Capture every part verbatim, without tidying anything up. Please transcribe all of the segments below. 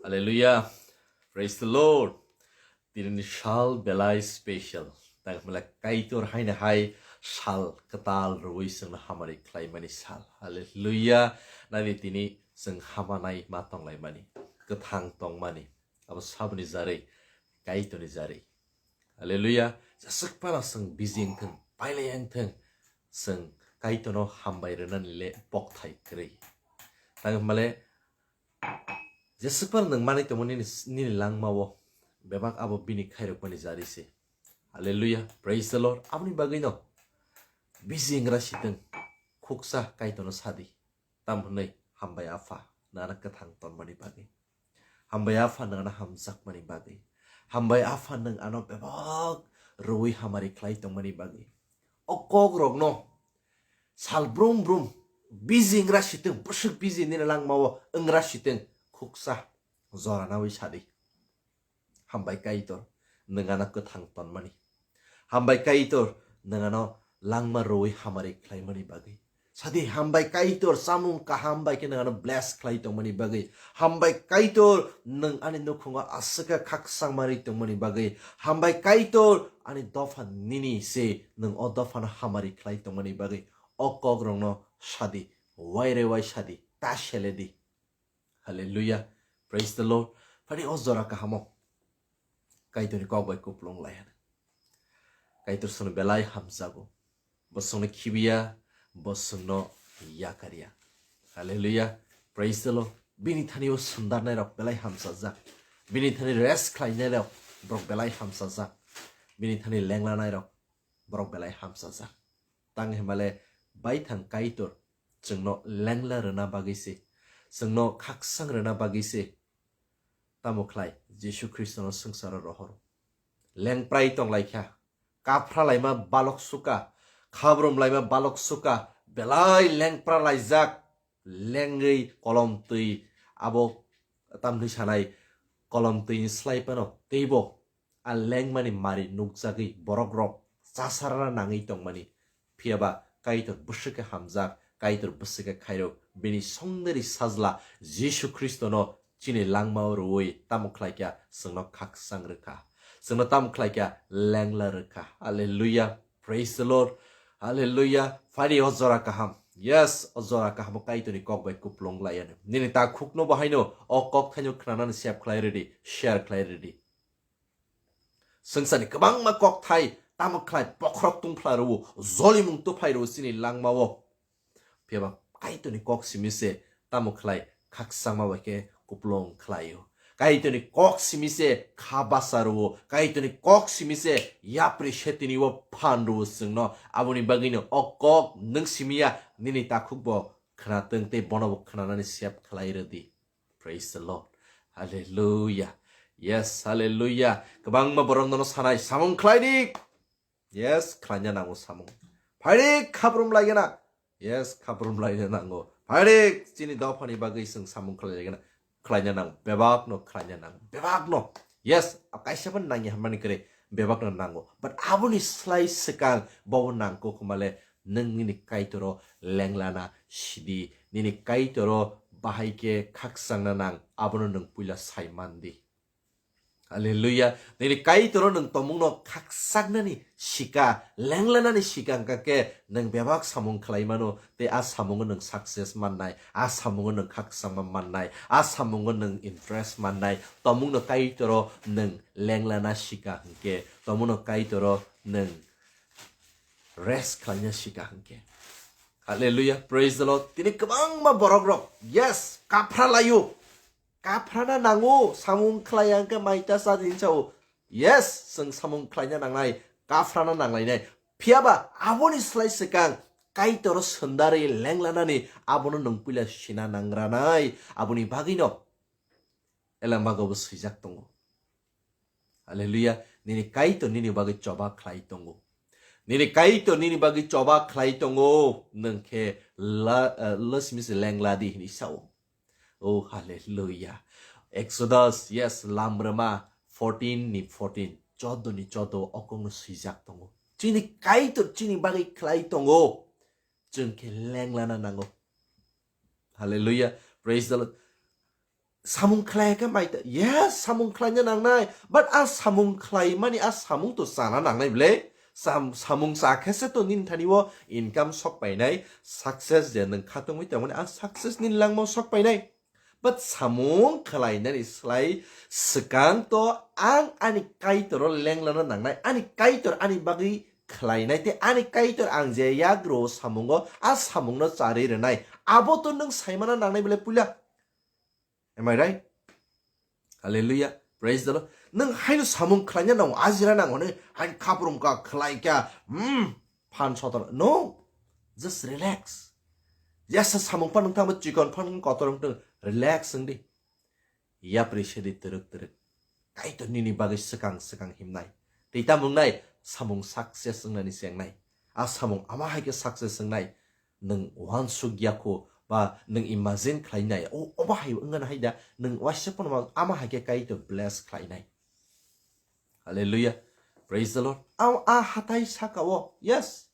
Hallelujah. Praise the Lord. Tinini sal belai special. Tang hwnle Kaitor haino hai sal kwtal rwui chwngno hamari khlaimani sal. Hallelujah. Nani tini chwng hamanai ma tonglaimani, kwthang tongmani. Abo saboni jarwi, Kaitorni jarwi. Hallelujah. Jeswk phano chwng busy wngthwng, pailai wngthwng, chwng Kaitorno hambai rwnani le pokthai kwrwi. Tang hwnle jeswk phano nwng manwi tongo nini, nini langmao, bebak abo bini khairokmani jarwi se. Hallelujah. Praise the Lord. Aboni bagwino busy wngra sitwng, khuksa Kaitorno sadi. Tam hwnwi, hambai Apha, nana kwthang tonmani bagwi. Hambai Apha, nana hamjakmani bagwi. Hambai Apha, nwng ano bebak rwui hamari khlai tongmani bagwi. O kokrokno sal brum brum busy wngra sitwng, bwswk busy nini langmao wngra sitwng, khuksa jora naui sadi. Hambai Kaitor, nwng ano kwthang tonmani. Hambai Kaitor, nwng ano langma rwui hamari khlaimani bagwi. Sadi, hambai Kaitor, chamung kaham bai khe nwng ano bless khlai tongmani bagwi. Hambai Kaitor, nwng ani nukhungo aswk khe khakchangma rwi tongmani bagwi. Hambai Kaitor, ani dopha nini se, nwng o dophano hamari khlai tongmani bagwi. O kokrokno sadi, waire wai sadi, ta seledi. Hallelujah. Praise the Lord. Phani o jora kahamo Kaitorni kok bai kuplung lai hano. Kaitor chwngno belai hamjago. Bo chwngno khibiya, bo chwngno yakarya. Hallelujah. Praise the Lord. Bini thani o sundarnai rok belai hamsajak. Bini thani rest khlainai rok borok belai hamsajak. Bini thani lenglanai rok borok belai hamsajak. Tang himale baithang Kaitor chwngno lengla rwna bagwi se, chwngno khakchang rwna bagwi se. Tamo khlai Jisu Khristono swngcharo rohoro. Lengprai tonglaikha, kaphra laima balok suka, khabrum laima balok suka, belai lengpra laijak, lengwi kolom twi abo tamni sanai kolom twini slai phano teibo a lengmani mari nukjagwi borok rok chasarna nangwi tongmani. Phiyaba Kaitor bwswk khe hamjak, Kaitor bwswk khe khairok, bini songdari sajla Jisu Khristono chini langmao rwui tamo khlaikha chwngno khakchang rwkha, chwngno tamo khlaikha lengla rwkha. Hallelujah, praise the Lord, hallelujah. Phani o jora kaham, yes, o jora kahamo Kaitorni kok bai kuplung laiya nini takhukno bo haino o kok thaino khnanani sep khlai rwdi, share khlai rwdi. Swngcharni kwbangma kokthai tamo khlai bokhorok tungphla rwo, jolimung tuphai rwo chini langmao. Phiyaba Kaitorni kok simi se tamo khlai khakchangma bai khe kuplung khlaio. Kaitorni kok simi se kha basa rwo, Kaitorni kok simi se yapri setini o phan rwo chwngno. Aboni bagwino o kok nwng simiya nini takhuk bo khna tong tei bono bo khnanani sep khlai rwdi. Praise the Lord. Hallelujah. Yes, hallelujah. Kwbangma borok nono sanai, samung khlai di. Yes, khlaina nango samung. Phai di, khabrum laigena. Yes, khabrum laina nango. Phai di, chini dophani bagwi chwng samung khlai laigena. Khlaina nango. Bebakno khlaina nango. Bebakno. Yes, kaisa ban nangya hamani kwrwi. Bebakno nango. But aboni slai swkang bobo nangkuk hwnmale nwng nini Kaitoro lenglana sidi, nini Kaitoro bahai khe khakchangna nang, abono nwng puila sai man di. Hallelujah. Nini Kaitoro nwng tomungno khakchaknani sika, lenglanani sika hwnkha khe nwng bebak samung khlai mano, tei a samungo nwng success mannai, a samungo nwng khakchangma mannai, a samungo nwng interest mannai. Tomungno Kaitoro nwng lenglana sika hwnkhe, tomungno Kaitoro nwng rest khlaina sika hwnkhe. Hallelujah, praise the Lord. Tini kwbangma borok rok, yes, kaphra laio. Kaphrana nango, samung khlai hwnkhe maita sa din sao. Yes, chwng samung khlaina nangnai, kaphrana nanglainai. Phiyaba aboni slai swkang Kaitoro swndarwi lenglanani abono nwng puila sina nangranai. Aboni bagwino Elembagabo swijak tongo. Hallelujah. Nini Kaitor nini bagwi choba khlai tongo. Nini Kaitor nini bagwi choba khlai tongo. Nwng khe la, eh, lasmisi lengladi hini sao. Oh, hallelujah. Exodus, yes, Lamrama fourteen ni fourteen, chaudo ni chaudo okongno swijak tongo. Chini Kaitor chini bagwi khlai tongo. Chwng khe lenglana nango. Hallelujah. Praise the Lord. Samung khlai khe mai ta-, yes, samung khlaina nangnai, but a samung khlaimani a samung to chana nangnai ble. Sam-, samung cha khe se to nini thani o income sok painai, success je nwng kha tongwi tongmani a success nini langma sok painai. But samung khlainani slai swkang to ang ani Kaitor o lenglana nangnai, ani Kaitor ani bagwi khlainai tei ani Kaitor ang je yagro samungo a samungno charwi rwnai. Abo to nwng saimana nangnai ble puila. Am I right? Hallelujah. Praise the Lord. Nwng haino samung khlaina nango, ajira nango ne, hain khaprum ka khlai kya, hmm, phan sotor. No. Just relax. Yasa samung phan nwng thangma chikon phan kotor nwng relax nwng di. Yapri sedi teruk teruk. Kaitor nini bagwi swkang swkang himnai. Tei tamung nai samung success wngnani chengnai. A samung ama hai khe success wngnai. Nwng uansuk ya kho ba nwng imagine khlai nai. O, obo hai wngna hai da. Nwng waisa pono ma ama hai khe Kaitor bless khlai nai. Hallelujah. Praise the Lord. Am a hatai saka o. Yes.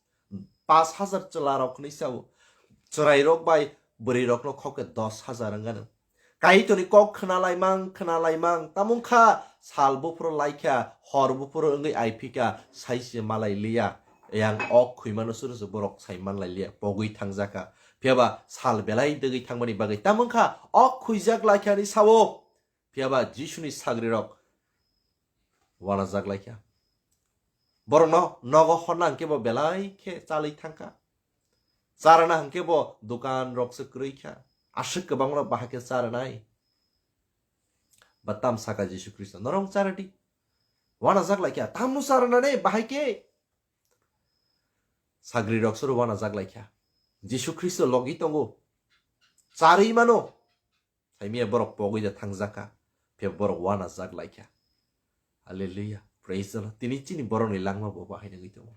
Pas hajar chwla rok hwnwi sao. Chwrai rok bai bwrwi rokno khok khe dos hajar wngano. Kaitorni kok khna laimang, khna laimang. Tamung kha sal buphuru laikha, hor buphuru wngwi aiphika, saise malai liya. Yang ok khwimano suru se borok sai manlai liya, pogwi thangjaka. Phiyaba sal belai degwi thangmani bagwi tamung kha ok khwijak laikha ni sao. Phiyaba Jisuni sagrirok wanajak laikha. Borokno nogo horna hwnkhe bo belai khe chalwi thangkha. Charana hwnkhe bo dukan rok se kwrwi kha. Aswk kwbangno bahai khe charanai. Ba tam saka Jisu Khristo, "Norok charadi." Wanajak laikha. Tamno charanani bahai khe. Sagrirok suru wanajak laikha. Jisu Khristo logi tongo. Charwi mano. Saimiya borok pogwi da thangjakha, phiya borok wanajak laikha. Hallelujah. Praise the Lord. Tini chini borokni langma bo bahai nangwi tongo.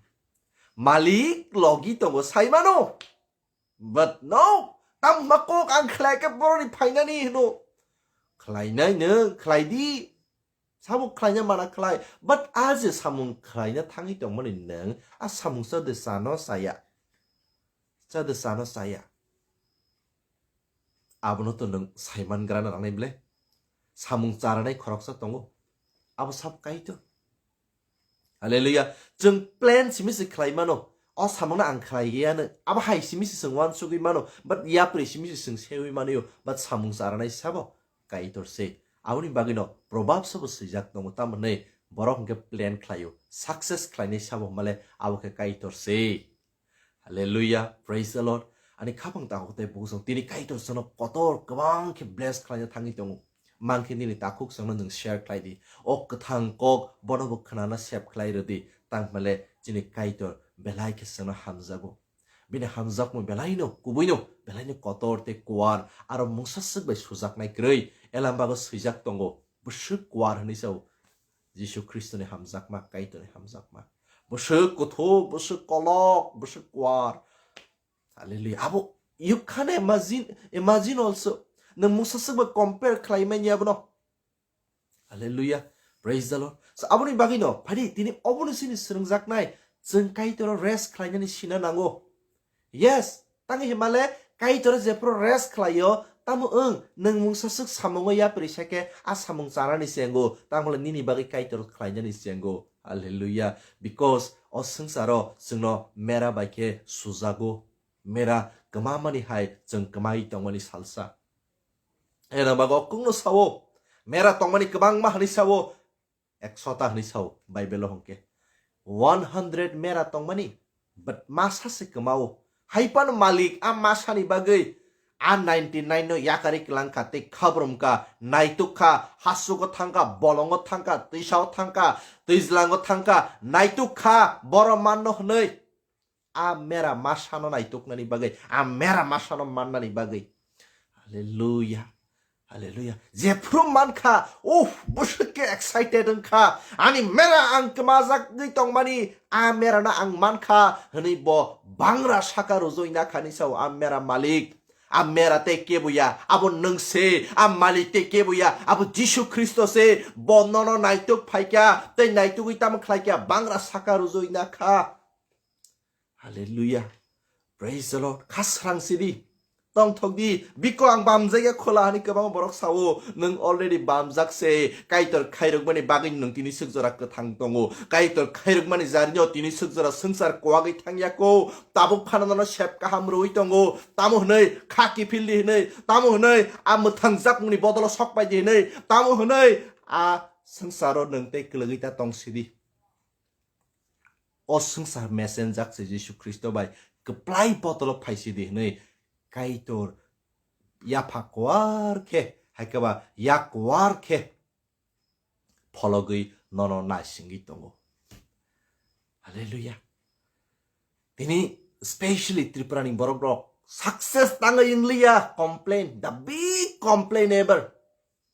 Malik logi tongo, saimano. But no, tamma kok ang khlai khe borokni phainani hino. Khlainai nwng, khlai di. Samung khlaina mana khlai. But a je samung khlaina thangwi tongmani nwng, a samung chade chano chaya. Chade chano chaya. Abono to nwng saiman grana nangnai ble. Samung charanai khoroksa tongo. Abo sab Kaitor. Hallelujah. Chwng plan simi se khlai mano. O samungno ang khlai geyano. Abo hai simi se chwng uansugwi mano. But yapri simi se chwng sewi mano. But samung charanai sabo Kaitor se. Aboni bagwino Proverbs bo swijak tongo. Tamoni borok hwnkhe plan khlaio. Success khlainai sabo male abo khe Kaitor se. Hallelujah, praise the Lord. Ani khapang takhuk tei bukhuk song tini Kaitor sono kotor kwbang khe bless khlaina thangwi tongo. Mankhe nini takhuk songno nwng share khlai di. O kwthang kok bono bo khnana sep khlai rwdi. Tangmale chini Kaitor belai khe sono hamjago. Bini hamjakmung belaino kubuino belaino kotor tei kuar aro mungsaswk bai sujaknai kwrwi Elambago swijak tongo. Bwswk kuar hwnwi sao. Jisu Khristoni hamjakma, Kaitorni hamjakma. Bwswk kuthuk, bwswk kolok, bwswk kuar. Hallelujah. Abo, you can imagine, imagine also. Nwng mungsaswk bai compare khlai manya abono. Hallelujah. Praise the Lord. So, aboni bagwino, phadi, tini oboni sini swrwngjaknai, chwng Kaitoro rest khlainani sina nango. Yes, tangwi himale Kaitor jephru rest khlaio, tamo wng nwng mungsaswk samungo yapri sake a samung chanani chengo, tangmale nini bagwi Kaitor khlainani chengo. Hallelujah. Because o swngcharo chwngno mera bai khe sujago. Mera kwmamani hai chwng kwmai tongmani salsa. Ena bago kungno sao, mera tongmani kwbangma hwnwi sao. Ekshota hwnwi sao Bible-o hwnkhe. One hundred mera tongmani, but masa se kwmao. Haiphano malik a masani bagwi a ninety nine no yakarwi kwlangkha tei khabrumkha, naitukha, hasugo thangkha, bolongo thangkha, twisao thangkha, twijlango thangkha, naitukha, boro manno hwnwi. A mera masano naituknani bagwi, a mera masano mannani bagwi. Hallelujah. Hallelujah. Jephru mankha, uff, bwswk khe excited wngkha. Ani mera ang kwmajagwi tongmani, a merano ang mankha, hwnwi bo bangra saka rwjui nakha ni sao a mera malik. A mera tei kebo ya, abo nwng se, a malik tei kebo ya, abo Jisu Khristo se, bo nono naituk phaikha, tei naitugwi tamo khlaikha, bangra saka rwjui nakha. Hallelujah. Praise the Lord. Kha srang sidi. tongthok di, biko ang bamjakya khola hwnwi kwbangma borok sao, nwng already bamjak se, Kaitor khairokmani bagwi nwng tini swk jora kwthang tongo, Kaitor khairokmani jarino tini swk jora swngchar kwagwi thangya ko, tabuk phano nono sep kaham rwui tongo, tamo hwnwi kha kiphil di hwnwi, tamo hwnwi a mwthangjakmungni bodolo sok pai di hwnwi, tamo hwnwi a swngcharo nwng tei kwlwgwi ta tong sidi. O swngchar mesenjak se Jisu Khristo bai kwplai botolo phaisidi hwnwi Kaitor yapha kuar khe, hai khe ba yak kuar khe phologwi nono naisingwi tongo. Hallelujah. Tini specially Tripura ni borok rok success tangwi wngliya, complain, the big complain ever.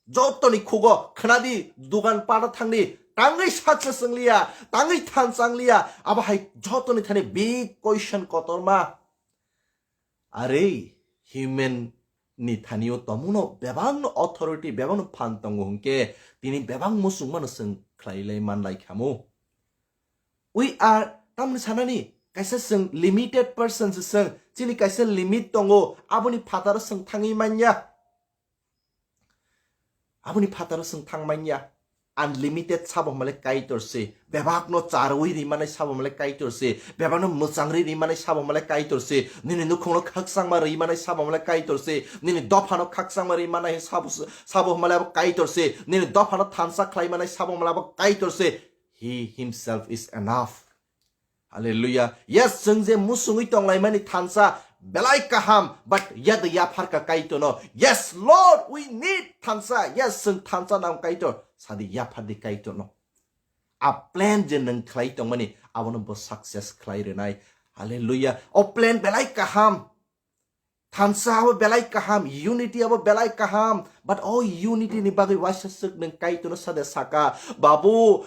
Jotoni khugo khwnadi, dugan pata thangdi, tangwi success wngliya, tangwi thansa wngliya, abo hai jotoni thani big question kotorma. Are, human ni thanio tomungno bebakno authority, bebakno phan tongo hwnkhe, tini bebak muchungmano chwng khlailai manlai khamu. We are, tamni sanani, kaisa chwng limited person se chwng, chini kaisa limit tongo, aboni phataro chwng thangwi manya. Aboni phataro chwng thang manya. Unlimited sabo hwnmale Kaitor se. Bebakno charwi ri manai sabo hwnmale Kaitor se. Bebakno mwchangri ri manai sabo hwnmale Kaitor se. Nini nukhungno khakchangma ri manai sabo hwnmale Kaitor se. Nini dophano khakchangma ri manai sabo, sabo hwnmale abo Kaitor se. Nini dophano thansa khlai manai sabo hwnmale abo Kaitor se. He himself is enough. Hallelujah. Yes, chwng je musungwi tonglaimani thansa belai kaham, but yada yapharka Kaitorno. Yes, Lord, we need thansa. Yes, chwng thansa nang Kaitor. Sadi yaphardi Kaitorno. A plan je nwng khlai tongmani, abono bo success khlai rwnai. Hallelujah. O plan belai kaham. Thansa abo belai kaham, unity abo belai kaham. But o unity ni bagwi waisa swk nwng Kaitorno sade saka, Babu,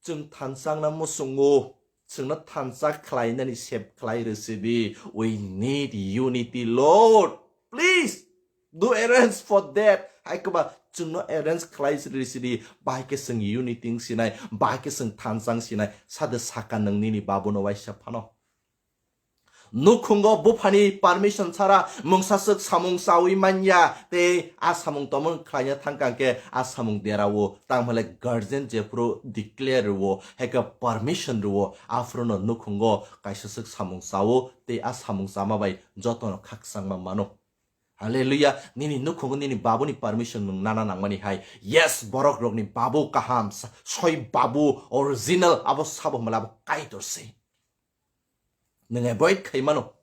chwng thansa wngna muchungo, chwngno thansa khlainani sep khlai rwsidi. We need unity, Lord. Please do arrange for that. Hai kwba chwngno arrange khlai rwsidi. Bahai khe chwng unity wng sinai, bahai khe chwng thansa wng sinai. Sade saka nwng nini Babuno waisa phano. Nukhungo buphani permission chara mungsa swk samung chawi manya, tei a samung tomung khlaina thangkang khe a samung derao, tang hwnle guardian jephuru declare rwo, hai khe permission rwo, aphuru no nukhungo kaisa swk samung chao, tei a samung chama bai jotono khakchangma mano. Hallelujah, nini nukhungo nini babuni permission nwng nana nangmani hai. Yes, borok rokni babu kaham, sa-, soi babu original abo sabo hwnmale abo Kaitor se. Nwng avoid khai mano.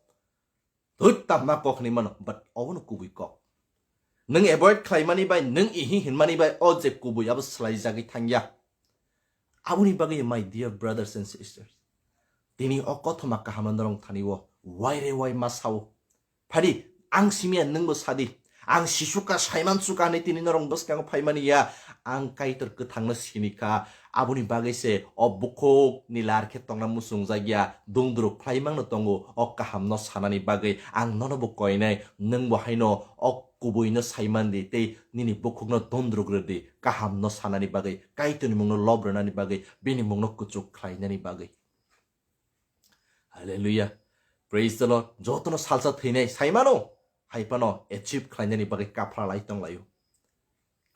Thut tamma kok hinwi mano, but obono kubui kok. Nwng avoid khlaimani bai, nwng ihi hinmani bai, o je kubui abo swlaijagwi thangya. Aboni bagwi, my dear brothers and sisters, tini o kothoma kaham norok thani o wai re wai ma sao. Phadi, ang simiya nwngbo sadi. Ang sisuka saiman suka hinwi tini norok bwskango phaimani ya. Ang Kaitor kwthangno sinikha. Aboni bagwi se o bukhuk ni lar khe tongna muchungjak ya. Dungdruk phlaimangno tongo o kahamno sanani bagwi. Ang nono bo koinai, nwngbo haino o kubuino saimandi tei nini bukhukno dungdruk rwdi. Kahamno sanani bagwi, Kaitorni mungno lob rwnani bagwi, bini mungno kuchuk khlainani bagwi. Hallelujah. Praise the Lord. Jotono salsa thwinai saimano, hai phano achieve khlainani bagwi kaphra lai tonglaio.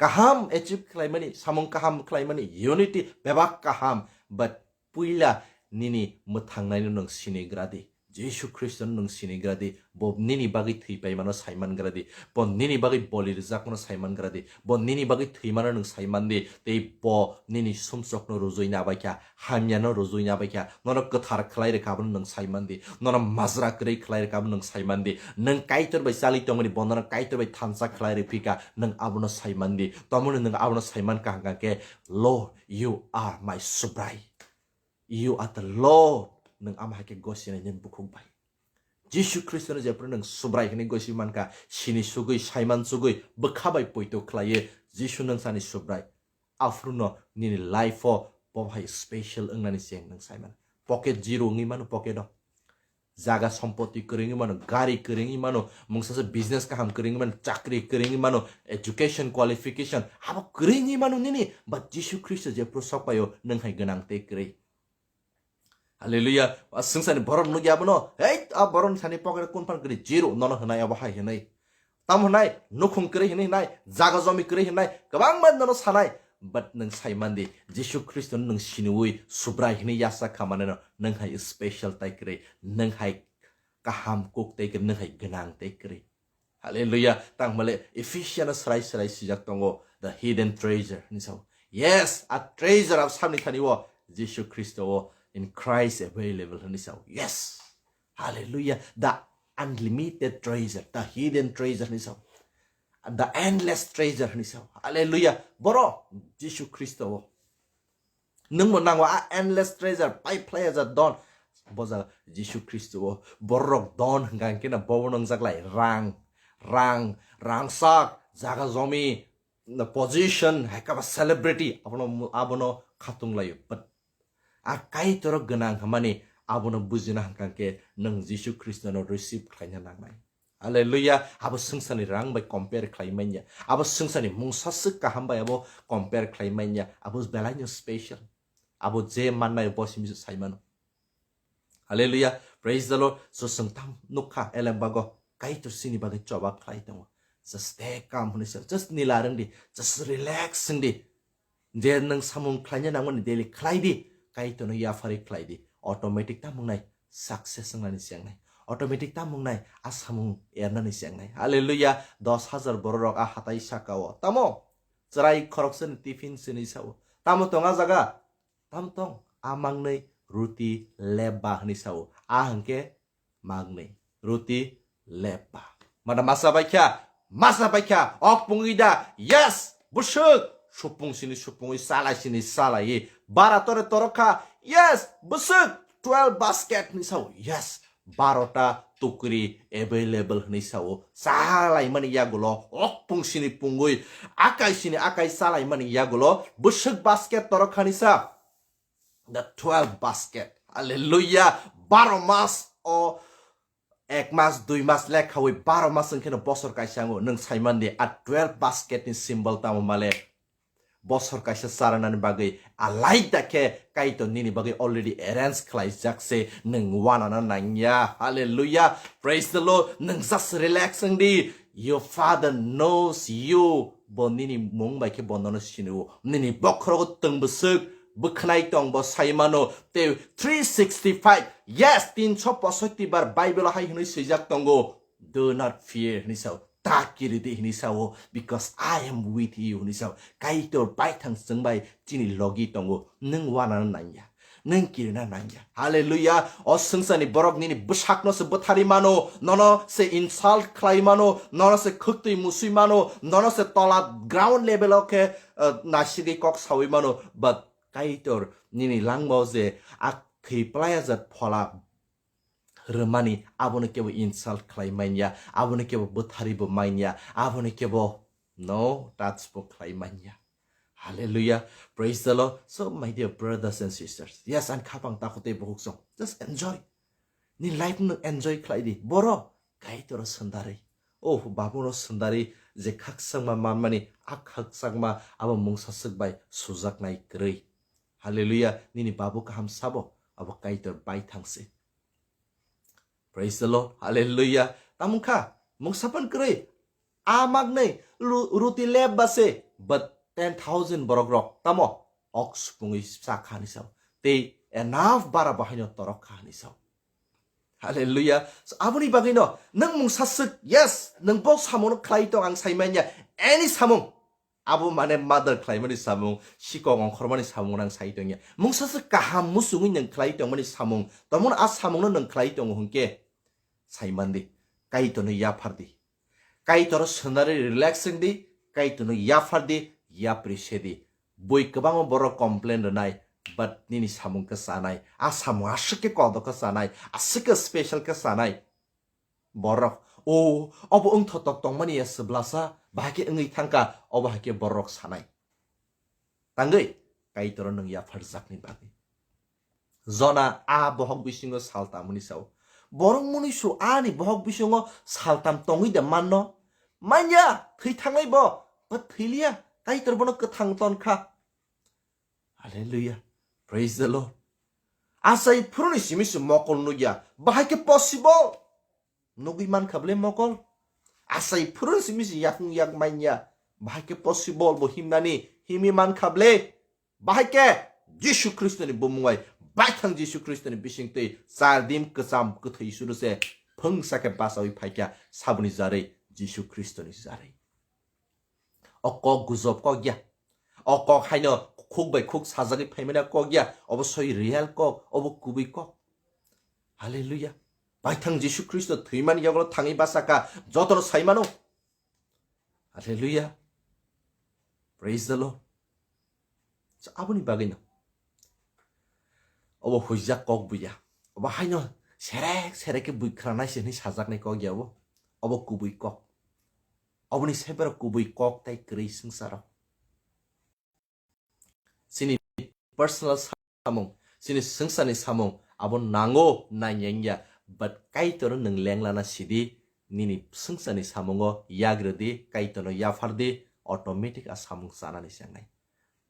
Kaham achieve khlaimani, samung kaham khlaimani, unity bebak kaham, but puila nini mwthangnaino nwng sinigradi. Jisu Khristono nwng sinigradi. Bo nini bagwi thwi paimano saimangradi. Bo nini bagwi boli rwjakmano saimangradi. Bo nini bagwi thwimano nwng saimandi. Tei bo nini sumsokno rujui nabaikha, hamyano rujui nabaikha, nono kwthar khlai rwkha, abono nwng saimandi. Nono majra kwrwi khlai rwkha, abono nwng saimandi. Nwng Kaitor bai chali tongmani, bo nono Kaitor bai thansa khlai rwphika, nwng abono saimandi. Tamoni nwng abono saimankha hwnkha khe, Lord, you are my Subrai. You are the Lord. Nwng ama hai khe gosinai nini bukhuk bai. Jisu Khristono jephru nwng Subrai hwnwi gosi mankha, sini sugwi, saiman sugwi, bwkha bai poito khlaiwi, Jisu nwng sani Subrai. Aphruno nini life-o bo hai special wngnani cheng nwng saiman. Pocket zero wngwi mano pocket-o. Jaga sompoti kwrwngwi mano, gari kwrwngwi mano, mungsa se business kaham kwrwngwi mano, chakri kwrwngwi mano, education qualification, abo kwrwngwi mano nini, but Jisu Khristo jephru sokpaio nwng hai gwnang tei kwrwi. Hallelujah. A swngchani borok nukya abono, "Hei, a borok ni thani pocket kun phan kwrwi zero, nono hwnai abo hai hwnwi." Tamo hwnai, nukhung kwrwi hwnwi hwnai, jaga jomi kwrwi hwnai, kwbangma nono sanai. But nwng sai mandi, Jisu Khristo nwng siniwi Subrai hwnwi yasa kha maneno, nwng hai special tai kwrwi, nwng hai kaham kuk tai kwrwi, nwng hai gwnang tai kwrwi. Hallelujah. Tang male Ephesians srai srai sijak tongo, the hidden treasure hwnwi sao. Yes, a treasure of samni thani o Jisu Khristo o, in Christ available hwnwi sao. Yes. Hallelujah. The unlimited treasure, the hidden treasure hwnwi sao. The endless treasure hwnwi sao. Hallelujah. Boro Jisu Khristo o. Nwng bo nango a endless treasure, pai phlai ya ja don. Bo jaga Jisu Khristo o borok don hwnkha hwnkhe na bobo nwngjak lai rang, rang, rangsak, jaga jomi, na position, hai kaba celebrity, abono, abono khatung laio. But a Kaitor gwnang hwnmani abono bujina hwnkha hwnkhe nwng Jisu Khristo no receive khlaina nangnai. Hallelujah. Abo swngcharni rang bai compare khlai manya. Abo swngcharni mungsa swk kaham bai abo compare khlai manya. Abo belaino special. Abo je mannai bo simi sai mano. Hallelujah. Praise the Lord. So swng tam nukha elem bago. Kaitor sini bagwi choba khlai tongo. Just stay calm hwnwi sa. Just nila rwng di. Just relax wng di. Je nwng samung khlaina nangmani daily khlai di, Kaitorno yapharwi khlai di. Automatic tamo wngnai success wngnani se wngnai. Automatic tamo wngnai a samung ernani se wngnai. Hallelujah. Dos hajar bororok a hatai saka o. Tamo? Chwrai khoroksani tiffin sini sao. Tamo tong a jaga? Tam tong. A mangnwi ruti leba hwnwi sao. A hwnkhe mangnwi. Ruti leba. Mada masa baikha, masa baikha, ok pungwi da, yes, bwswk, supung sini supungwi, salai sini salai, bara tore torokha, yes, bwswk, twelve basket hwnwi sao, yes, barota tukri available hwnwi sao, salai mani yagulo, ok pung sini pungwi, akai sini akai salai mani yagulo, bwswk basket torokha ni sa. The twelve basket. Hallelujah. Baro mas o ek mas, dui mas lekhawi baro mas wngkheno bosor kaisa ango. Nwng saimandi a twelve basket ni symbol tamo male? Bosor kaisa charanani bagwi alaida khe Kaitor nini bagwi already arrange khlaijak se, nwng wanana nangya. Hallelujah. Praise the Lord. Nwng just relax wngdi. Your father knows you. Bo nini mung bai khe bo nono sinio. Nini bokhorogo twng bwswk bwkhnai tong bo sai mano. Tei three sixty five, yes, tinso posotti bar Bible hai hwnwi swijak tongo, "Do not fear," hwnwi sao. "Ta kiridi," hwnwi sao, "because I am with you," hwnwi sao. Kaitor baithang chwng bai chini logi tongo. Nwng wanana nangya. Nwng kirina nangya. Hallelujah. O swngcharni borok nini bwsakno se bwthari mano, nono se insult khlai mano, nono se khwktwi musui mano, nono se tola ground level o khe, eh, nasigwi kok saui mano. But Kaitor nini langmao je a khwi playa jat phola rwmani, abono kebo insult khlai manya, abono kebo bwthari bo manya, abono kebo no touch bo khlai manya. Hallelujah. Praise the Lord. So, my dear brothers and sisters, yes, ang khapang takhuk tei bukhuk song. Just enjoy. Ni life no enjoy khlai di. Boro Kaitor o sundari. Oh, babu no sundari je khakchangma manmani, a khakchangma abo mungsa swk bai sujaknai kwrwi. Hallelujah. Nini babu kaham sabo, abo Kaitor bai thangsi. Praise the Lord. Hallelujah. Tamung kha, mungsa phan kwrwi. A magnai lu-, ruti leb base, but ten thousand borok rok. Tamo? Ok supungwi sa kha ni sao. Tei enough bara bahaino torok kha ni sao. Hallelujah. So, aboni bagwi no, nwng mungsa swk, yes, nwng bo samung no khlai tong ang sai manya. Any samung. Abo mane mother khlaimani samung, sikok ongkhormani samung nang sai tongya. Mungsa se kaham musungwi nwng khlai tongmani samung, tomon a samungno nwng khlai tongo hwnkhe, sai mandi, Kaitorno yaphar di. Kaitorno swnari relax wng di, Kaitorno yaphar di, yapri se di. Bui kwbangma borok complain rwnai, but nini samung khe chanai. A samung aswk khe kodo khe chanai, aswk khe special khe chanai. Borok, "O, obo wngthotok tongmani ya swblasa, bahai khe wngwi thangkha," obo hai khe borok sanai. Tangwi, Kaitoro nwng yapharjakni bagwi. Jona a bohok bisingo saltamni sao. Borok mwnwi su ani bohok bisingo saltam tongwi da manno? Manya, thwi thangnai bo, bo thwiliya, Kaitor bono kwthang ton kha. Hallelujah. Praise the Lord. Achai phuruni simi se mokol nukya. Bahai khe possible? Nugwi mankha bwle mokol? Achai phuruni simi se yakung yak manya. Bahai khe possible bo himnani himi mankha bwle? Bahai khe Jisu Khristoni bumung bai, baithang Jisu Khristoni bisingtwi char dim kwcham kwthwi suru se phwngsa khe bachawi phaikha saboni jarwi, Jisu Khristoni jarwi. O kok gujob kok ya. O kok haino khuk bai khuk sajagwi phaimani kok ya. Obo soi real kok, obo kubui kok. Hallelujah. Baithang Jisu Khristo thwimani yagulo thangwi bachakha, jotono saimano. Hallelujah. Praise the Lord. So, aboni bagwino obo huijak kok buya. Obo haino serek serek khe bui khranai se hwnwi sajaknai kok ya obo. Obo kubui kok. Oboni sebero kubui kok tai kwrwi swngcharo. Chini personal samung, chini swngcharni samung abo nango nainyanya, but Kaitorno nwng lenglana sidi, nini swngcharni samungo yagridi, Kaitorno yaphardi, automatic a samung chanani chengnai.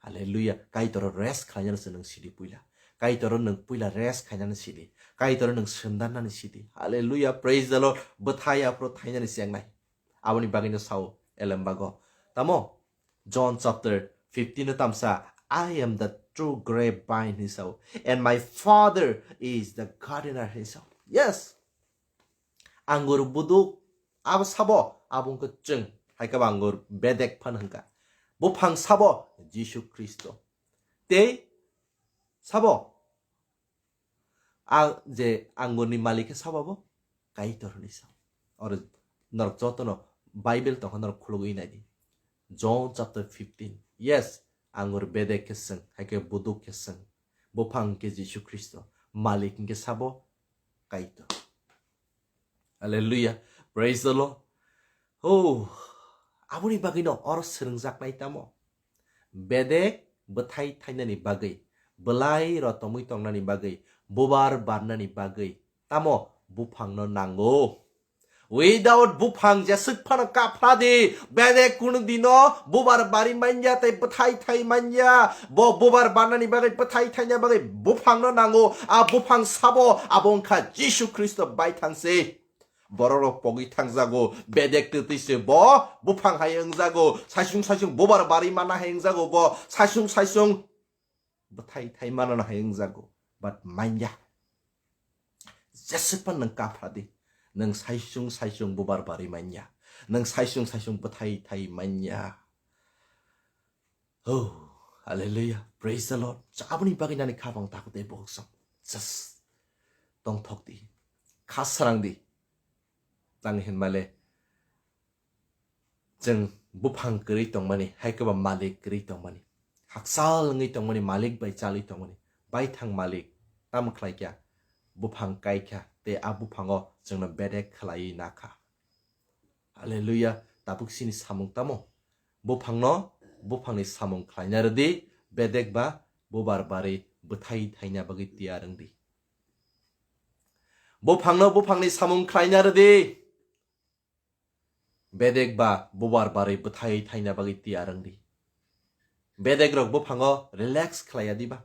Hallelujah. Kaitoro rest khlainani se nwng sidi puila. Kaitoro nwng puila rest khainani sidi. Kaitoro nwng sendannani sidi. Hallelujah. Praise the Lord. Bwthai aphuru thainani chengnai. Aboni bagwino sao elembago. Tamo? John chapter fifteen o tamsa, "I am the true grapevine," hinwi sao. "And my Father is the gardener," hinwi sao. Yes. Angur buduk abo sabo, abo wngkha chwng, hai khe bo angur bedek phan hwnka. Buphang sabo, Jisu Khristo. Tei sabo, a je angurni malik khe sabo bo Kaitor hwnwi sao. Oro norok jotono Bible tongkha norok khulugwi naidi. John chapter fifteen. Yes, angur bedek khe chwng, hai khe buduk khe chwng. Buphang khe Jisu Khristo. Malik hwnkhe sabo Kaitor. Hallelujah. Praise the Lord. Oh, aboni bagwino oro swrwngjaknai tamo? Bedek bwthai thainani bagwi, bwlai rotomwi tongnani bagwi, bubar barnani bagwi tamo buphangno nango? Without buphang jeswk phano kaphradi, bedek kunu dino bubar bari manya tei bwthai thai manya. Bo bubar barnani bagwi, bwthai thaina bagwi buphangno nango. A buphang sabo, abo wngkha Jisu Khristo baithang se. Bororok pogwi thangjago, bedek twtwi se bo buphang hai wngjago, saisung saisung bubar bari mana hai wngjago bo, saisung saisung bwthai thai mana hai wngjago, but manya. Jeswkma nwng kaphradi, nwng saisung saisung bubar bari manya, nwng saisung saisung bwthai thai manya. Oh, hallelujah. Praise the Lord. Aboni bagwi nani khabang takhuk tei bohok song. Just tongthok di. Kha sarang di. Tang hinmale. Chwng buphang kwrwi tongmani, hai khe ba malik kwrwi tongmani. Hakchal wngwi tongmani, malik bai chalwi tongmani. Baithang malik, tamo khlai kha? Buphang kai kha, tei a buphango chwngno bedek khlaiwi na kha. Hallelujah. Tabuk chini samung tamo? Buphangno, buphangni samung khlaina rwdi, bedek ba bubar barwi bwthai thaina bagwi tiyar wngdi. Buphangno buphangni samung khlaina rwdi, bedek ba bubar barwi bwthai thaina bagwi tiyar wngdi. Bedek rok buphango relax khlaiya diba?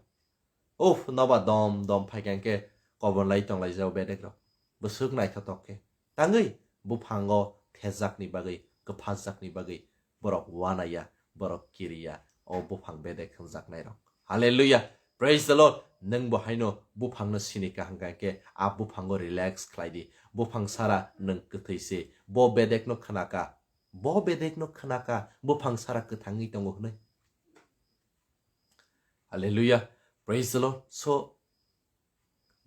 Uff, noba dom dom phaikha hwnkhe kobor lai tonglaijao bedek rok. Bwswk naithotok khe. Tangwi buphango thejakni bagwi, kwphajakni bagwi borok wanaya, borok kiriya, o buphang bedek hwnjaknai rok. Hallelujah. Praise the Lord. Nwng bo haino buphangno sini kha hwnkha khe a buphango relax khlai di. Buphang sara nwng kwthwi se. Bo bedekno khna kha. Bo bedekno khna kha. Buphang sara kwthangwi tongo hwnwi. Hallelujah. Praise the Lord. So,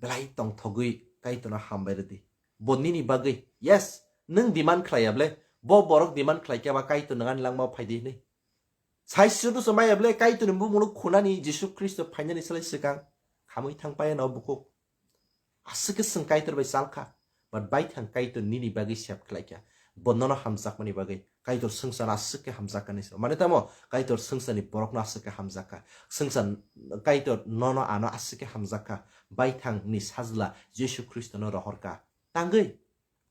belai tongthogwi Kaitorno hambai rwdi. Bo nini bagwi, yes, nwng demand khlaiya ble, bo borok demand khlai khe ba Kaitor nwng ani langmao phai di hwnwi. Sai sudu se maya ble Kaitorni bumungno khunani Jisu Khristo phainani slai swkang khamwi thang paya no bukhuk. Aswk khe chwng Kaitor bai chal kha, but baithang Kaitor nini bagwi sep khlai kha. Bo nono hamjakmani bagwi Kaitor swngcharno aswk khe hamjak kani se. Mane tamo Kaitor swngcharni borokno aswk khe hamjak kha. Swngchar Kaitor nono ano aswk khe hamjak kha. Baithangni sajla Jisu Khristono rohor kha. Tangwi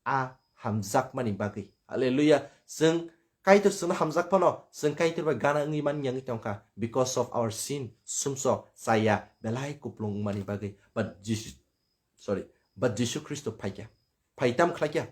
a hamjakmani bagwi. Hallelujah. Chwng Kaitor chwngno hamjak phano chwng Kaitor bai gana wngwi man yangwi tongkha because of our sin, sumsok chaya belai kuplung wngmani bagwi. But Jisu, sorry, but Jisu Khristo phaikha, phai tam khlaikha,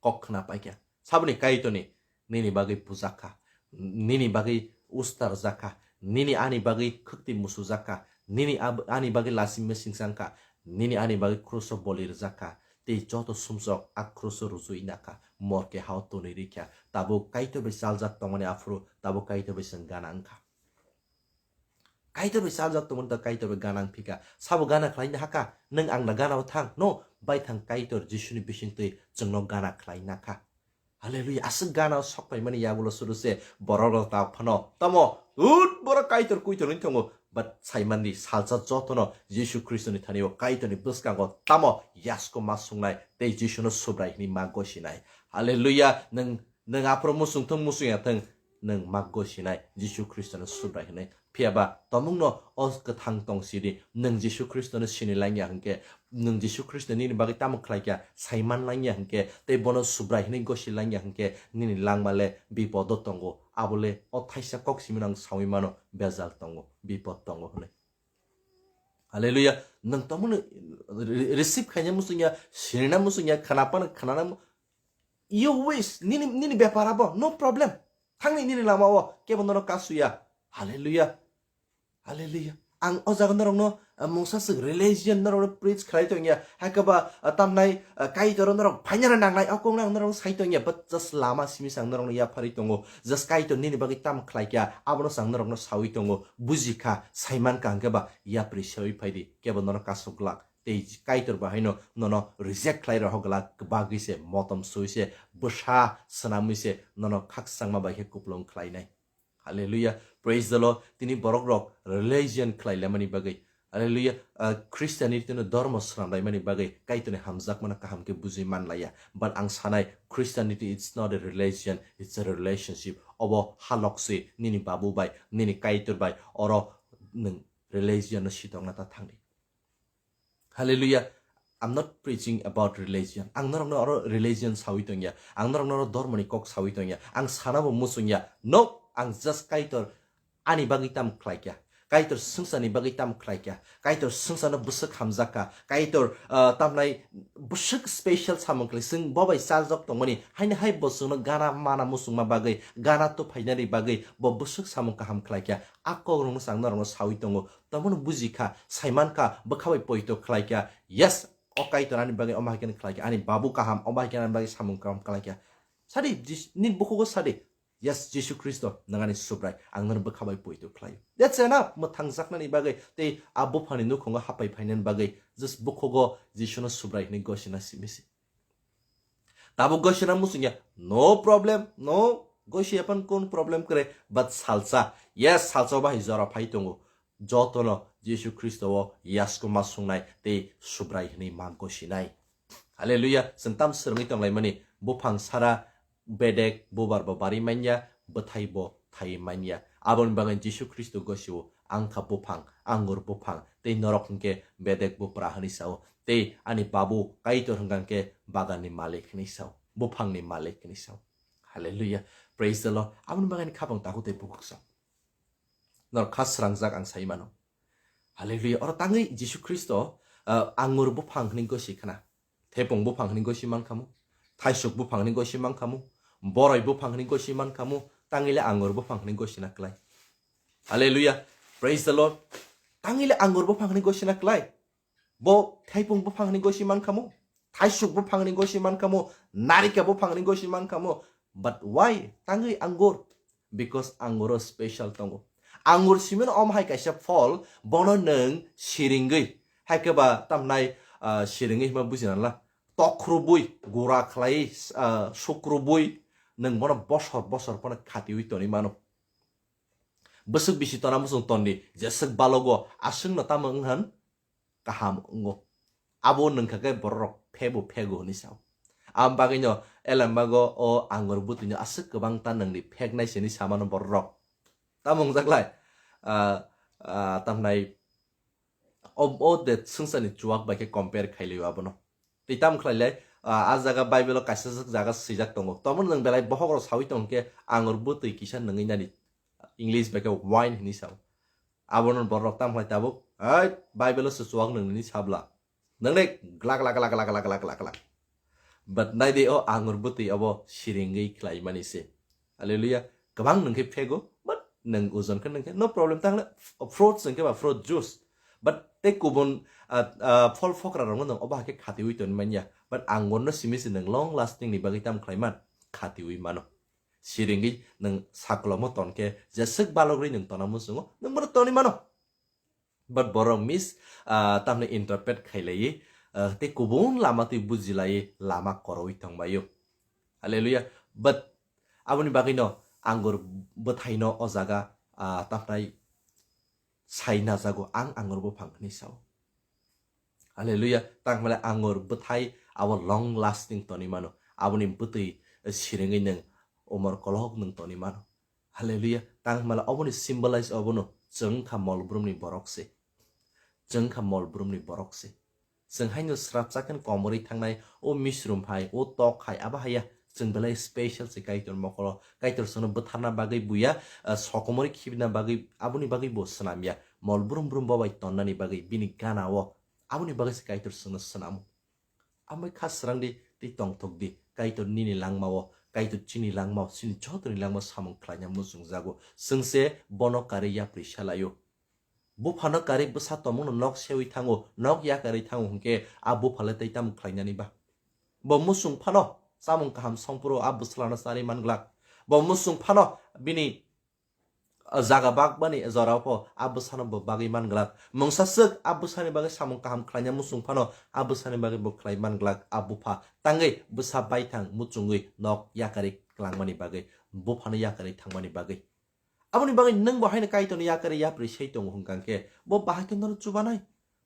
kok khna paikha. Saboni Kaitorni nini bagwi bujakha, nini bagwi ustarjakha, nini ani bagwi khwkti musujakha, nini ab-, ani bagwi lasi mesing sangkha, nini ani bagwi kruso boli rwjakha, tei joto sumsok a kruso rujui nakha, morke hao tonwi rikha, tabuk Kaitor bai chaljak tongmani aphuru tabuk Kaitor bai chwng gana wngkha. Kaitor bai chaljak tongmani ta Kaitor bai gana wngphika. Sabo gana khlaina haka, nwng ang da gana o thang, no, bai thang Kaitor Jisuni bisingtwi chwngno gana khlaina kha. Hallelujah. Aswk gana o sok paimani yagulo suru se borok rok ta phano. Tamo, ut borok Kaitor kuitor ni tongo. But saimandi salsa jotono Jisu Khristo ni thani o Kaitor ni bwskango tamo yasko ma sungnai tei Jisu no Subrai hini ma gosinai. Hallelujah. Nwng, nwng aphuru musung thung musung ya thung. Nwng ma gosinai Jisu Khristo no Subrai hini. Phiya ba tomungno o kwthang tong sidi, nwng Jisu Khristono sini langya hwnkhe, nwng Jisu Khristo nini bagwi tamo khlaikha, saiman langya hwnkhe, tei bono Subrai hwnwi gosi langya hwnkhe, nini langma le bipodo tongo. Abo le o thaisa kok simi nang sawi mano, bejal tongo, bipod tongo hwnwi. Hallelujah. Nwng tomungno re-, receive khaina muchungya, sinina muchungya, khana phano khanana mu-, you wish, nini, nini bepar abo, no problem. Thangni nini lama o, kebo nono kasuya. Hallelujah. Hallelujah. Ang o jaga norokno, ah, mungsa swk religion norokno preach khlai tongya. Hakhe ba, ah, tamnai, ah, Kaitor norok phainani nangnai, o kok ang norokno sai tongya. But just lama simi sang norokno yapharwi tongo. Just Kaitor nini bagwi tam khlaikha, abono sang norokno sawi tongo. Bujikha, saimankha hwnkhe ba yapri sawi phaidi. Kebo nono kasuk glak. Tei Kaitor bahaino nono reject khlai rohok glak, bagwi se, motom sui se, bwsa swnamwi se, nono khakchangma bai khe kuplung khlainai. Hallelujah. Praise the Lord. Tini borok rok religion khlai lamani bagwi. Hallelujah. Ah, Christianity no dhormo swnam laimani bagwi Kaitorni hamjakmano kaham khe bujui man laiya. But ang sanai, Christianity, it's not a religion, it's a relationship. Obo halok se nini babu bai, nini Kaitor bai, oro nwng religion no sitokna ta thangdi. Hallelujah. I'm not preaching about religion. Ang norokno oro religion sawi tongya. Ang norokno oro dhormoni kok sawi tongya. Ang sana bo muchungya. No, ang just Kaitor ani bagwi tam khlaikha. Kaitor swngcharni bagwi tam khlaikha. Kaitor swngcharno bwswk hamjakha. Kaitor, ah, tamnai bwswk special samung khlai. Chwng bo bai chaljak tongmani. Haini hai bo chwngno gana mana muchungma bagwi, gana tuphainani bagwi bo bwswk samung kaham khlaikha. A kokrokno chwng norokno sawi tongo. Tamoni bujikha, saimankha, bwkha bai poito khlaikha. Yes, o Kaitor ani bagwi omo hai khe khlaikha. Ani babu kaham, omo hai khe ani bagwi samung kaham khlaikha. Sadi, Jis-, nini bukhugo sadi. Yes, Jisu Khristo, nwng ani Subrai, ang nono bwkha bai poito khlaio. That's enough, mwthangjaknani bagwi, tei a buphani nukhungo hapai phainani bagwi, just bukhugo Jisuno Subrai hwnwi gosina simi se. Tabuk goisina muchungya, no problem, no, goisi apan kun problem kre, but salsa, yes, salsa bahai jora phai tongo. Jotono Jisu Khristo o yasko ma sungnai tei Subrai hwnwi ma gosinai. Hallelujah, chwng tam swrwngwi tonglaimani, buphang sara bedek bubar bo bari manya, bwthai bo thai manya. Aboni bagwi Jisu Khristo gosio, ang kha buphang, angur buphang, tei norok hwnkhe bedek bupra hwnwi sao, tei ani babu Kaitor hwnkha khe baganni malik hwnwi sao, buphangni malik hwnwi sao. Hallelujah. Praise the Lord. Aboni bagwi ani khapang takhuk tei bukhuk sao. Norok kha srangjak ang sai mano. Hallelujah. Oro tangwi Jisu Khristo, ah, angur buphang hwnwi gosi khna. Thepung buphang hwnwi gosi man khamu. Thaisuk buphang hwnwi gosi man khamu. Boroi buphang hwnwi gosi man khamu. Tangwi le angur buphang hwnwi gosina klai. Hallelujah. Praise the Lord. Tangwi le angur buphang hwnwi gosina klai. Bo thaipung buphang hwnwi gosi man khamu, thaisuk buphang hwnwi gosi man khamu, narika buphang hwnwi gosi man khamu. But why? Tangwi angur. Because anguro special tongo. Angur simino om hai kaisa phol, bono nwng siringwi. Hai khe ba tamnai, ah, siringwi hima bujina la. Tokrubwi, gura khlai, ah, sukrubwi, nwng bono bosor bosor phano khatiwi tonwi mano. Bwswk bisi tona muchung tondi, jeswk balogo, aswkno tamo wng hwn? Kaham wngo. Abo nwngkha khe bororok phebo phego hwnwi sao. Am bagwino elembago o angur bwtwino aswk kwbang ta nwngni pheknai se hwnwi samano bororok. Tamo wngjaklai? Ah, ah, tamnai o, o de swngcharni chuwak bai khe compare khailio abono. Tei tamo khlailai, Ah, a jaga Bible o kaisa jaga swijak tongo. Tomo nwng belai bohok rok sawi tong khe angur bwtwi kisa nungwi nani. English bai khe wine hinwi sao. Abono borok tam khlai tabuk, "Hai, Bible o se chuak nung nini sabla." Nang de glak, glak, glak. But nai de o angur bwtwi obo siringwi khlai mani se. Hallelujah. Kwbang nung khe phego, but nung ojon khe nung khe no problem, tangle fruits nung khe ba fruit juice. But tei kubun, ah, ah, phol phokra rok no nung obo hakhe khatiwi toni manya. But angur no simi se nung long lasting ni bagwi tam khlai man, khatiwi mano. Siringwi nung saklomo ton khe jeswk balogri nung tona muchungo, nung bono toni mano. But borok mis, ah, tamni interpret khailaiwi, ah, tei kubun lama twi bujilaiwi lama korowi tongbaio. Hallelujah. But aboni bagwino angur bwthaino o jaga, ah, tamnai sai najago, ang angur buphang hinwi sao. Hallelujah. Tangmale angur bwthai abo long lasting toni mano. Aboni bwtwi siringwi nung umor kolok nung toni mano. Hallelujah. Tangmale oboni symbolize obono chwng kha mol brumni borok se. Chwng kha mol brumni borok se. Chwng haino srapsa khe komorwi thangnai, o misrum hai, o tok hai, abo haiya. Chwng belai special se Kaitor mokolo. Kaitor chwngno bwtharna bagwi buya, ah, sokomorwi khibina bagwi, aboni bagwi bo swnamya. Mol brum brum bo bai tonnani bagwi bini gana o. Aboni bagwi se Kaitor chwngno swnamo. Amai kha srang di, tei tongthok di. Kaitor nini langma o, Kaitor chini langma o, chini jotoni langma o samung khlaina muchung jago. Chwng se bono karwi yapri salaio. Buphano karwi bwsa tongmungno nok sewi thango, nok yakarwi thango hwnkhe a buphale tei tamo khlainani ba? Bo muchung phano chamung kaham songphuru a bwsalano charwi man glak. Bo muchung phano bini, ah, jaga bakmani jorao pho a bwsano bo bagwi man glak. Mungsa swk a bwsani bagwi samung kaham khlaina muchung phano a bwsani bagwi bo khlai man glak a bupha. Tangwi bwsa baithang muchungwi nok yakarwi klangmani bagwi, buphano yakarwi thangmani bagwi. Aboni bagwi nwng bo haino Kaitorni yakarwi yapri sei tongo hwnkha khe, bo bahai khe nono chubanai.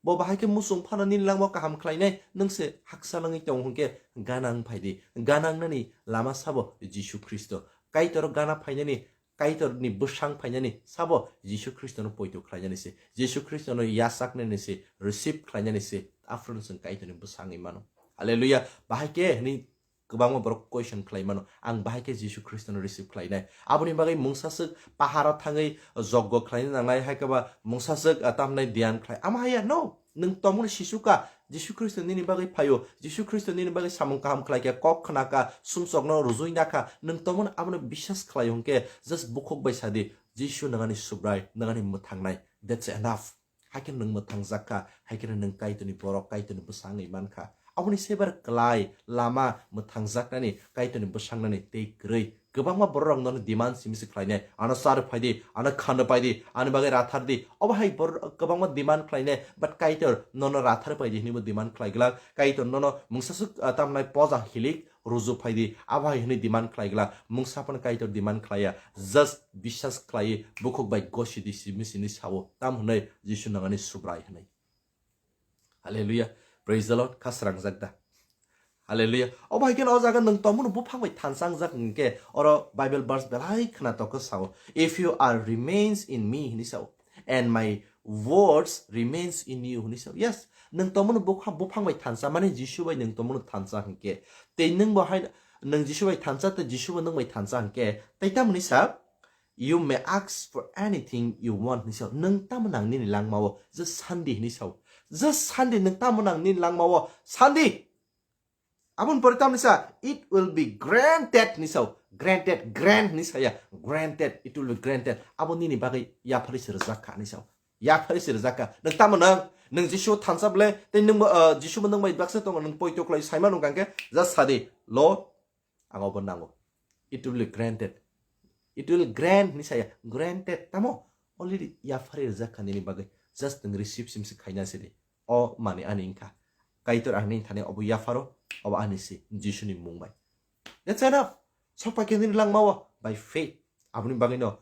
Bo bahai khe muchung phano nini langma kaham khlainai, nwng se haksa langwi tongo hwnkhe gana wng phai di. Gana wngnani lama sabo Jisu Khristo. Kaitor gana phainani, Kaitorni bwsang phainani sabo Jisu Khristono poito khlainani se. Jisu Khristono yachaknani se, receive khlainani se. Aphuru chwng Kaitorni bwsangwi mano. Hallelujah. Bahai khe hwnwi kwbangma borok question khlai mano, "Ang bahai khe Jisu Khristono receive khlainai?" Aboni bagwi mungsa swk paharo thangwi joggo khlaina nangnai, hai khe ba mungsa swk, ah, tamnai dhyan khlai. Ama haiya, no. Nwng tongmani sisu ka, Jisu Khristo nini bagwi phaio, Jisu Khristo nini bagwi samung kaham khlai kha, kok khna kha, sumsokno rujui na kha, nwng tongmani abono biswas khlai hwnkhe, just bukhuk bai sa di, "Jisu nwng ani Subrai, nwng ani mwthangnai." That's enough. Hai kheno nwng mwthangjak kha, hai kheno nwng Kaitorni borok, Kaitorni bwsa wngwi man kha. Aboni se bar klai lama mwthangjaknani, Kaitorni bwsangnani tei kwrwi. Kwbangma bororok nono demand simi se khlainai, "Ano char phai di, ano khano pai di, ani bagwi rathar di." Obo hai bor-, kwbangma demand khlainai, but Kaitor nono rathar pai di hwnwibo demand khlai glak. Kaitor nono mungsa swk, ah, tamnai poja hilik, ruju phai di, abo hai hwnwi demand khlai glak. Mungsa phano Kaitor demand khlaiya, just biswas khlaiwi bukhuk bai gosi di simi sini sao, tam hwnwi Jisu nangani Subrai hwnwi. Hallelujah. Praise the Lord. Kha srangjak da? Hallelujah. Obo hai kheno o jaga nwng tongmano buphang bai thansa wngjak hwnkhe oro Bible verse belai khna tokho sao, "If you are remains in me," hwnwi sao, "and my words remains in you," hwnwi sao. Yes, nwng tongmano bukha-, buphang bai thansa, mane Jisu bai nwng tongmano thansa hwnkhe. Tei nwng bo hai, nwng Jisu bai thansa, tei Jisu bo nwng bai thansa hwnkhe. Tei tamoni sa, "You may ask for anything you want," hwnwi sao. Nwng tamo nang nini langmao, just sandi hwnwi sao. Just sandi, nwng tamo nang nini langmao, sandi. Aboni pore tamni sa, "It will be granted," hwnwi sao. Granted, grant hwnwi saya. Granted, it will be granted. Abo nini bagwi yapharwi se rwjak kha hwnwi sao. Yapharwi se rwjak kha. Nwng tamo nang? Nwng Jisu thansa ble, tei nwng bo, ah, Jisu bo nwng bai baksa tongo, nwng poito khlai saimano hwnkha khe, just sadi, "Lord, ang obo nango." It will be granted. It will grant hwnwi saya. Granted. Tamo? Already yapharwi rwjak kha nini bagwi. Just nwng receive simsi khaina sidi. O mani ani wngkha. Kaitor ang nini thani obo yapharo, obo ani si, Jisuni mung bai. That's enough. Sokpai khe nini langmao by faith. Aboni bagwino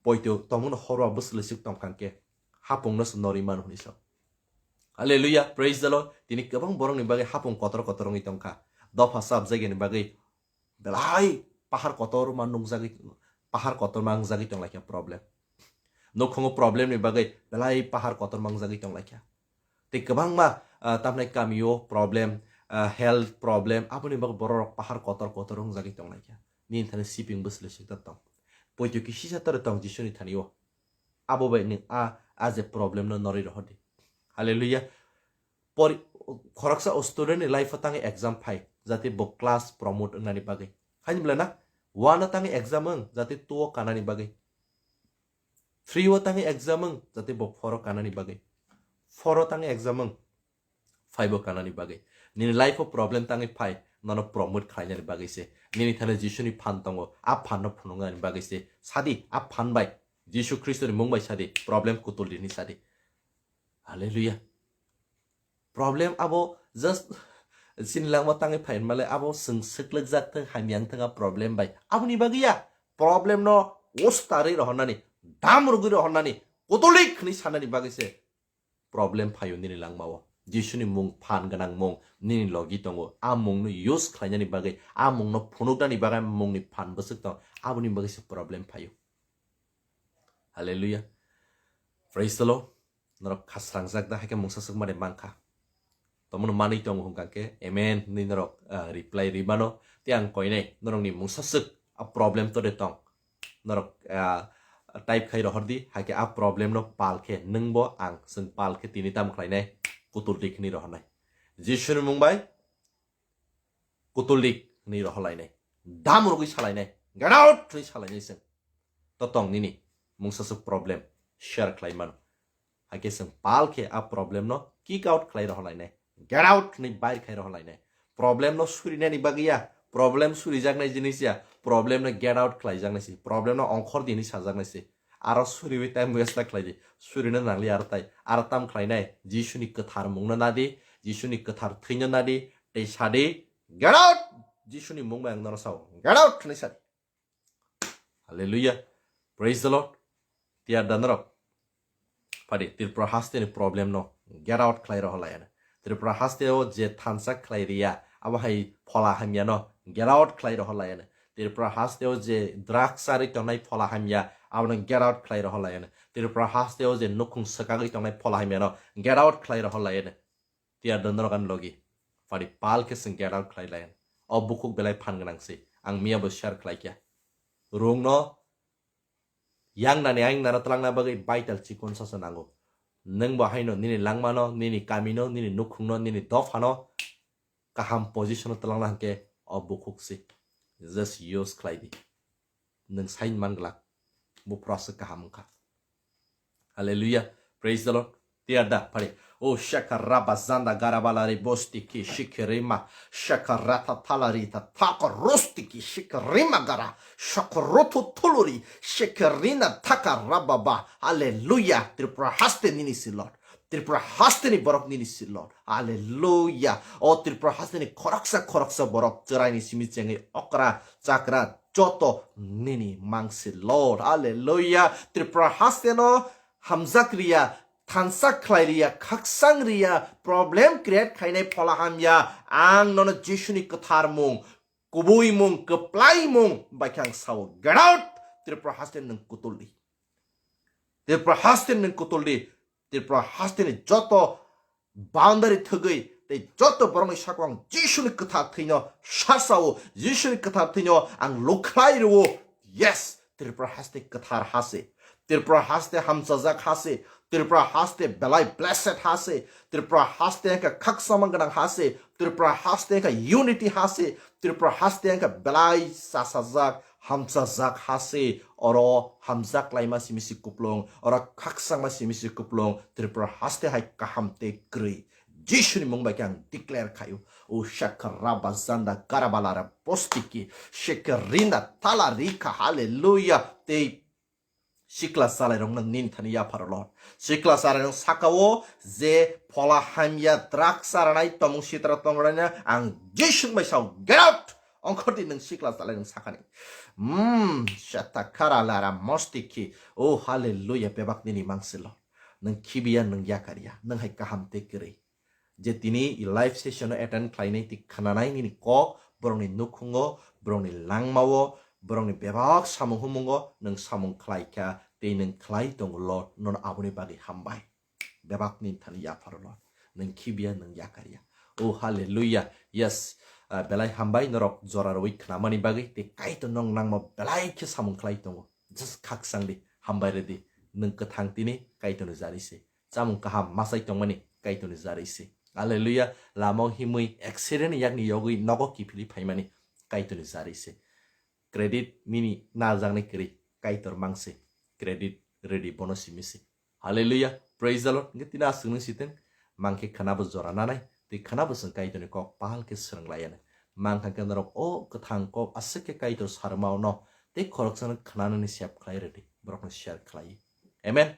poito tongmano horwa bwswlwisik tongkha khe hapungno se norwi mano hwnwi sao. Hallelujah, praise the Lord. Tini kwbang borokni bagwi hapung kotor kotor wngwi tongkha. Dopha chapjagani bagwi belai pahar kotor ma nungjagwi, pahar kotor ma wngjagwi tonglaikha problem. Nukhungo problem ni bagwi belai pahar kotor ma wngjagwi tonglaikha. Tei kwbangma, ah, tamni kamio problem, ah, health problem, aboni bagwi borok rok pahar kotor kotor wngjagwi tonglaikha. Nini thani siping bwswlwi swkta tong. Poito kisisa tore tong Jisuni thani o. Abo bai nwng a, a je problem no norwi rohordi. Hallelujah. Pori-, khoroksa o student ni life o tangwi exam phai, jate bo class promote wngnani bagwi. Haini bwlai na? One o tangwi exam wng, jate two o kanani bagwi. Three o tangwi exam wng, jate bo four o kanani bagwi. Four o tangwi exam wng, five o kanani bagwi. Nini life o problem tangwi phai, nono promote khlainani bagwi se. Nini thani Jisuni phan tongo, a phan no phunuknani bagwi se. Sadi, a phan bai, Jisu Khristo ni mung bai sadi, problem kutul di hinwi sadi. Hallelujah. Problem abo just sini langma tangwi phai male abo swng swklwkjak thung, hamyang thung a problem bai. Aboni bagwi ya, problem no ustarwi rohornani, dam rwgwi rohornani, kutulik hinwi sanani bagwi se problem phaio nini langmao. Jisuni mung phan gwnang mung nini logi tongo. A mungno use khlainani bagwi, a mungno phunuknani bagwi mungni phan bwswk tong, aboni bagwi se problem phaio. Hallelujah. Praise the Lord. Norok khasrangjak da, haikhe mungsa swk mani mankha. Tomono manwi tongo hwnkha khe, amen hinwi norok, ah, reply rwmano. Tei ang koinai norokni mungsa swk a problem tore tong. Norok, ah, type khai rohordi, haikhe a problem no pal khe nwngbo ang chwng pal khe tini tamo khlainai, kutul dik hinwi rohornai. Jisuni mung bai kutul dik hinwi rohorlainai. Dam rwgwi salainai. Get out hinwi salainai chwng. To tong nini mungsa swk problem share khlai mano. Haikhe chwng pal khe a problem no kick out khlai rohorlainai. Get out hinwi bair khai rohorlainai. Problem no surinani bagwi ya. Problem surijaknai jinis ya. Problem no get out khlaijaknai se. Problem no ongkhor di hinwi sajaknai se. Aro suriwi time waste ta khlai di. Surina nangli aro tai. Aro tam khlainai. Jisuni kwthar mungno nadi. Jisuni kwthar thwino nadi. Tei sadi. Get out! Jisuni mung bai ang nono sao. Get out hinwi sadi. Hallelujah. Praise the Lord. Tiyar da norok. Phadi, Tripura haste ni problem no get out khlai rohorlayana. Tripura haste o je thansa khlai riya, abo hai phola hamya no get out khlai rohorlayana. Tripura haste o je drugs ari tongnai phola hamya, abo no get out khlai rohorlayana. Tripura haste o je nukhung swkagwi tongnai phola hamya no get out khlai rohorlayana. Tiyar da norok ani logi. Phadi pal khe chwng get out khlai layan. O bukhuk belai phan gwnang se. Ang miya bo share khlai kya. Rung no yang nani ang nana twlangna bagwi vital chikon sasa nango. Nwng bo haino nini langmano, nini kamino, nini nukhungno, nini dophano kaham position o twlangna hwnkhe o bukhuk se. Just use khlai di. Nwng sain man glak. Bo phraswk kaham wngkha. Hallelujah. Praise the Lord. Tiyar da, phari. O shaka raba zanda garabala re bosti ki shikirima. Shaka rata tala rita taka rosti ki shikirima gara. Shaka roto tuluri shikirina taka rababa. Hallelujah. Tripura haste nini si Lord. Tripura haste ni borok nini si Lord. Hallelujah. O Tripura haste ni khoroksa khoroksa borok chwraini simi chengwi okra chakra joto nini mangsi Lord. Hallelujah. Tripura haste no hamjak riya, thansa khlai riya, khaksang riya, problem create khainai phola hamya. Ang nono Jisuni kwthar mung, kubui mung, kwplai mung bai khe ang sao. Get out! Tripura haste nwng kutuldi. Tripura haste nwng kutuldi. Tripura haste ni joto boundary thwgwi tei joto borokni sakao ang Jisuni kwthar thwino sarsao, Jisuni kwthar thwino ang lukhlai rwo. Yes, Tripura haste kwthar hase, Tripura haste hamchajak hase, Tripura haste belai blessed hase, Tripura haste wngkha khakchangma gwnang hase, Tripura haste wngkha unity hase, Tripura haste wngkha belai chasajak, hamchajak hase, oro hamjak laima simi si kuplung, oro khakchangma simi si kuplung, Tripura haste hai kaham tei kwrwi. Jisuni mung bai khe ang declare khaio. O shakha raba zanda garabala ra postiki, shekhe rinda tala rikha, hallelujah. Tei sikla chalairokno nini thani yapharo Lord. Sikla chalairok sakao je phola hamya drugs charanai, tomung sitra tongranai ang Jisu bai sao, get out! Ongkhordi nwng sikla chalairok sakani. Hmm, shata kara lara mostiki. Oh, hallelujah, bebak nini mangsi Lord. Nwng khibiya, nwng yakarya, nwng hai kaham tei kwrwi. Je tini i live session o attend khlainai tei khwnanai nini kok, borokni nukhungo, borokni langmao, borokni bebak samung humungo nwng samung khlaikha tei nwng khlai tongo Lord, nono aboni bagwi hambai. Bebak nini thani yapharo Lord, nwng khibiya, nwng yakarya. Oh, hallelujah. Yes. Ah, belai hambai norok jora rwi khnamani bagwi, tei Kaitor nong nangma belai khe samung khlai tongo. Just khaksang di, hambai rwdi. Nwng kwthang tini Kaitorni jari se. Chamung kaham masai tongmani Kaitorni jari se. Hallelujah. Lama himwi accident yakni yogwi nogo kiphilwi phaimani Kaitorni jari se. Credit nini najaknai kwrwi Kaitor mangse. Credit rwdi bono simi se. Hallelujah. Praise the Lord. Hwnkhe tini aswk nung siteng. Mangkhe khwnabo jora nanai. Tei khwnabo chwng Kaitorni kok pal khe swrwng laiya. Mangkha khe norok o kwthang kok aswk khe Kaitor sarmao no tei khoroksano khwnanani sep khlai rwdi. Borokno share khlai. Amen.